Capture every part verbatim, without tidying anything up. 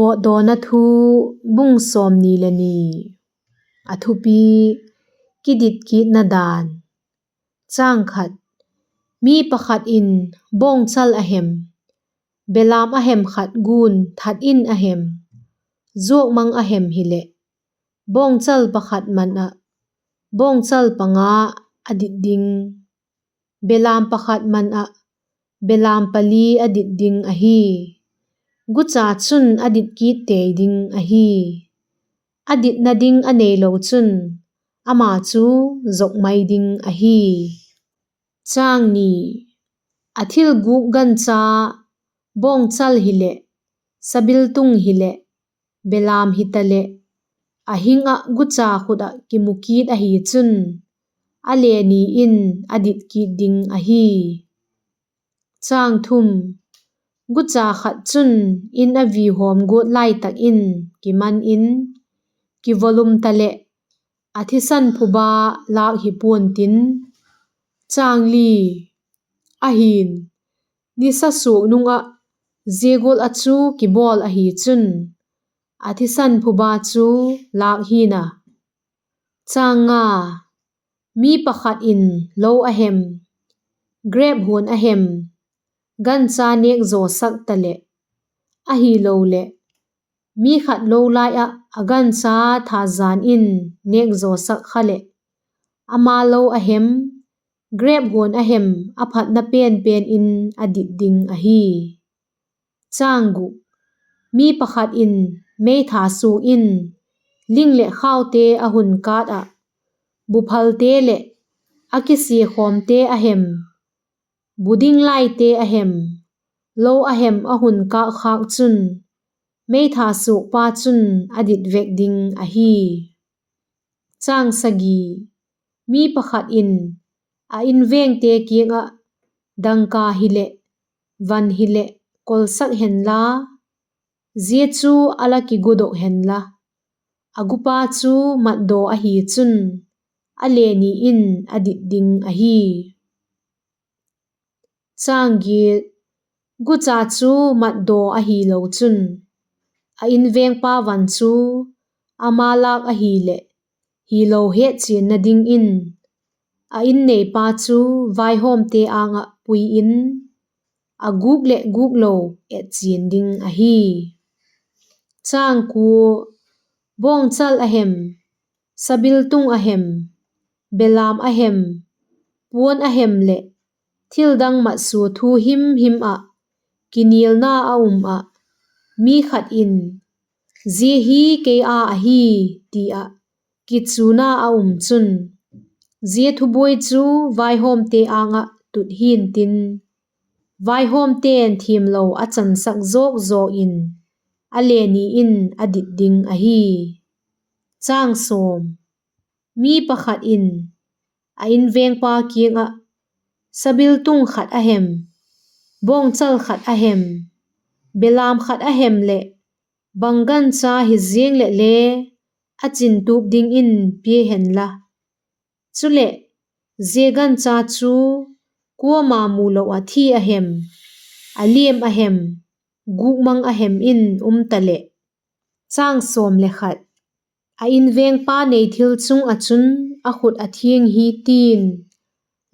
Pawtdawna thu, bung sawmni le ni. A thupi: Kidit kitna dan. Mi pakhat in bawngchal a hem, belam a hem khat gu'n that in a hem, zuak mang a hem hileh, bawngchal pakhat man ah bawngchal panga a dit ding, belam pakhat man ah belam pali a dit ding ahi. Gucha chun a dit kit tei ding ahi; a ditna ding a neilo chun ama chu zok mai ding ahi. A thil gûk gancha, bawngchal hileh, sabiltung hileh, belam hitaleh, a hing ah gucha khut ah kimu kit ahi chun, a le ni in a dit kit ding ahi. Gucha khat chun in a vihawm guat lai tak in kiman in, kivolum taleh, a thisan phuba lâk hi pua'n tin. Ahi'n, nisa suak nung ah zia gual ah chu kibawl ahi chun, a thisan phuba chu lâk hi'n a. Mi pakhat in lo a hem, grep huan a hem, gancha nêk zawsak taleh, ahiloleh, mi khat lo lai ah a gancha tha jan in nêk zawsak kha leh, ama lo a hem, grep huan a hem a phatna pen pen in a dit ding ahi. Mi pakhat in meitha suak in ling leh khaute a hun kât ah, buphalte leh a kisiakhawmte a hem, bu ding laite a hem, lo a hem a hun kâk khâk chun, meitha suakpa chun a dit vek ding ahi. Mi pakhat in a invengte kiang ah, dangka hileh, van hileh, kolsak henla, zia chu a la kigudok henla, a gupa chu matdaw ahi chun, a le ni in a dit ding ahi. Gucha chu matdaw ahilo chun, a invengpa van chu ama lâk ahileh, hilo hetchianna dingin, a in neipa chu vaihawmte âng ah pui in, a gûk leh gûk lo etchian ding ahi. Bawngchal a hem, sabiltung a hem, belam a hem, puan a hem leh thildang matsua thu himhim ah kinialna a um ah, mi khat in, zia hi kei â ahi, ti ah kichuna a um chun, zia thubuai chu vaihawmte âng ah tut hi'ntin, vaihawmte'n thiamlo a chansak zawk zawk in, a le ni in a dit ding ahi. Mi pakhat in a invengpa kiang ah, sabiltung khat a hem, bawngchal khat a hem, belam khat a hem leh, bang gancha hi ziang leh le a chintup dingin pia henla, chuleh, zia gancha chu kuama mulo ah thi a hem, a liam a hem, gûk mang a hem in um taleh, a invengpa nei thil chung ah chun a khut a thiang hi ti'n,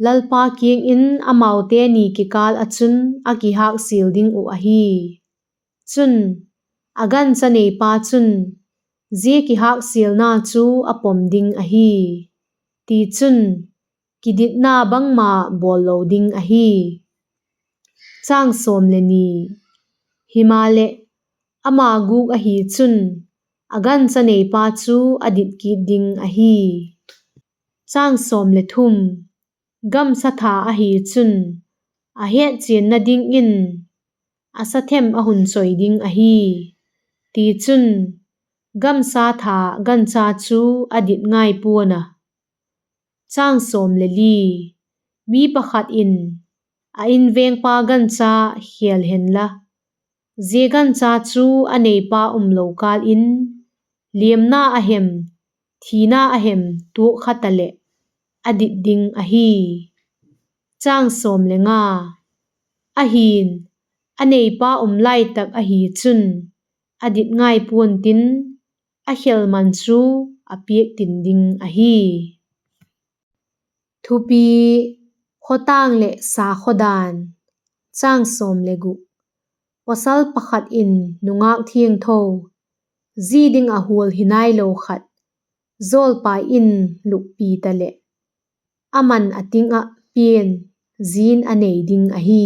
Lalpa kiang in amaute ni kikâl ah chun a kihâksial ding uh ahi. Chun, a gancha neipa chun zia kihâksialna chu a pom ding ahi; tichun, kiditna bangma bawl lo ding ahi. Himaleh, ama gûk ahi chun, a gancha neipa chu a dit kit ding ahi. Gamsa tha ahi chun, a hetchianna dingin a sa them a hun choi ding ahi; tichun, gamsa tha gancha chu a dit ngai pua'n a. Mi pakhat in a invengpa gancha khêl henla, zia gancha chu a neipa umlo kâl in liamna a hem, thina a hem tuak kha taleh, a dit ding ahi. Ahi'n, a neipa um lai tak ahi chun, a dit ngai pua'n tin, a khêl man chu a piak tin ding ahi. Thupi: Khawtâng leh Sakhaw Dan. Pawsal pakhat in nungâk thiangtho, zi ding ah hual hi nailo khat, jawlpai in luppi taleh, aman a ting ah pia'n, zi'n a nei ding ahi.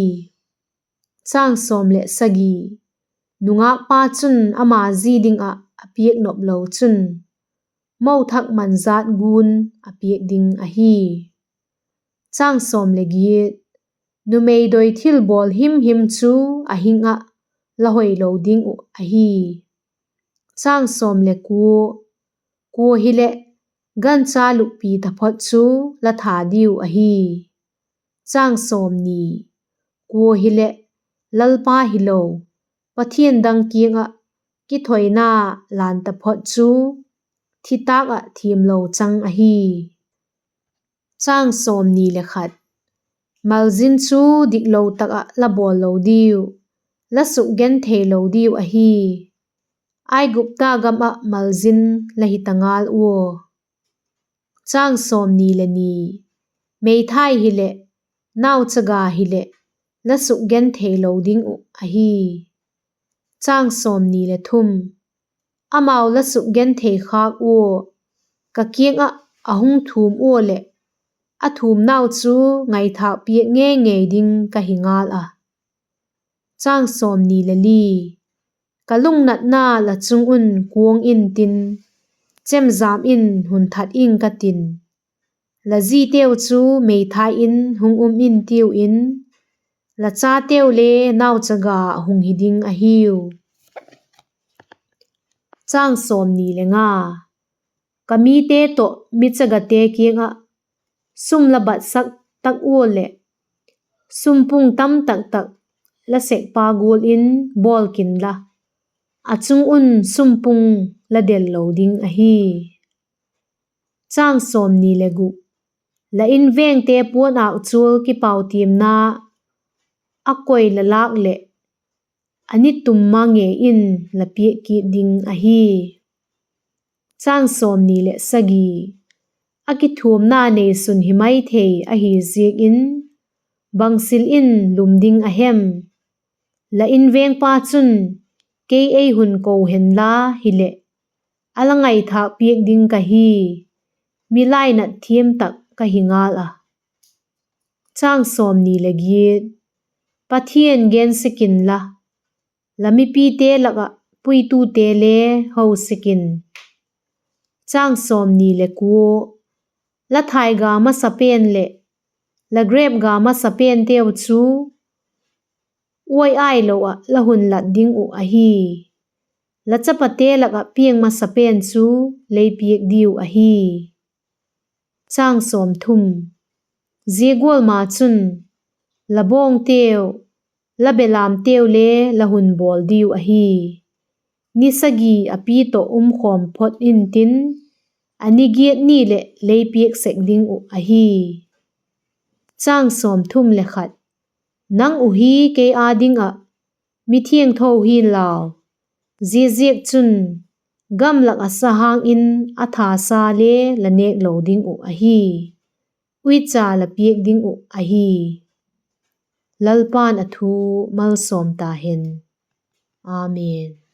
Nungâk pa chun ama zi ding ah a piak nop lo chun, mo thak man jat gun a piak ding ahi. Numei doi thilbawl himhim chu a hing ah la hoilo ding uh ahi. Kua hileh gancha luppi taphot chu la tha diu ahi. Kua hileh Lalpa hilo, pathian dang kiang ah kithoina lan taphot chu thi tâk ah thiamlo chang ahi. Malzin chu diklo tak ah la bawl lo diu, la sukgenthei lo diu ahi. Aigupta gam ah malzin la hi ta ngal ua. Meithai hileh, nauchaga hileh, la sukgenthei lo ding uh ahi. Amau la sukgenthei khâk ua, ka kiang ah a hung thum ua leh, a thumnau chu ngaithâk piak ngei ngei ding ka hi ngal a. Ka lungnatna la chung un kuang intin, chemjam in hun that ing ka tin; la ziteu chu meithai in hung um intiu in, la chateu le nauchaga hung hi ding ahiu. Ka mite tawh mi chagate kiang ah sum la batsak tak ua leh, sumpung tam tak tak la sekpa gual in bawl kinla, a chung un sumpung la del lo ding ahi. La invengte puan âkchual kipautiamna a koi la lâk leh, a ni tum ma ngei in la piak kit ding ahi. A kithuamna neisun hi mai thei ahi ziak in, bang sil in lum ding a hem? La invengpa chun kei ei hun ko henla hileh, a la ngaithâk piak ding ka hi; mi lainat thiam tak ka hi ngal a. Pathian gen sek inla, la mipite lak ah puitute le ho sek in. La thaiga masapen leh la grêp ga masapenteu chu uai ailo ah la hun lat ding uh ahi; la chapate lak ah piang masapen chu lei piak diu ahi. Zia gual ma chun la bawngteu, la belamteu le la hun bawl diu ahi; ni sagi a pi tawh um khawm phot intin, a ni giat ni leh lei piak sek ding uh ahi. Nang uh hi kei â ding ah mithiangtho hi'n lau; ziaziakchun, gam lak ah sahâng in a thasa le la nêk lo ding uh ahi; uicha la piak ding uh ahi. Lalpa'n a thu malsawm ta hen. Amen.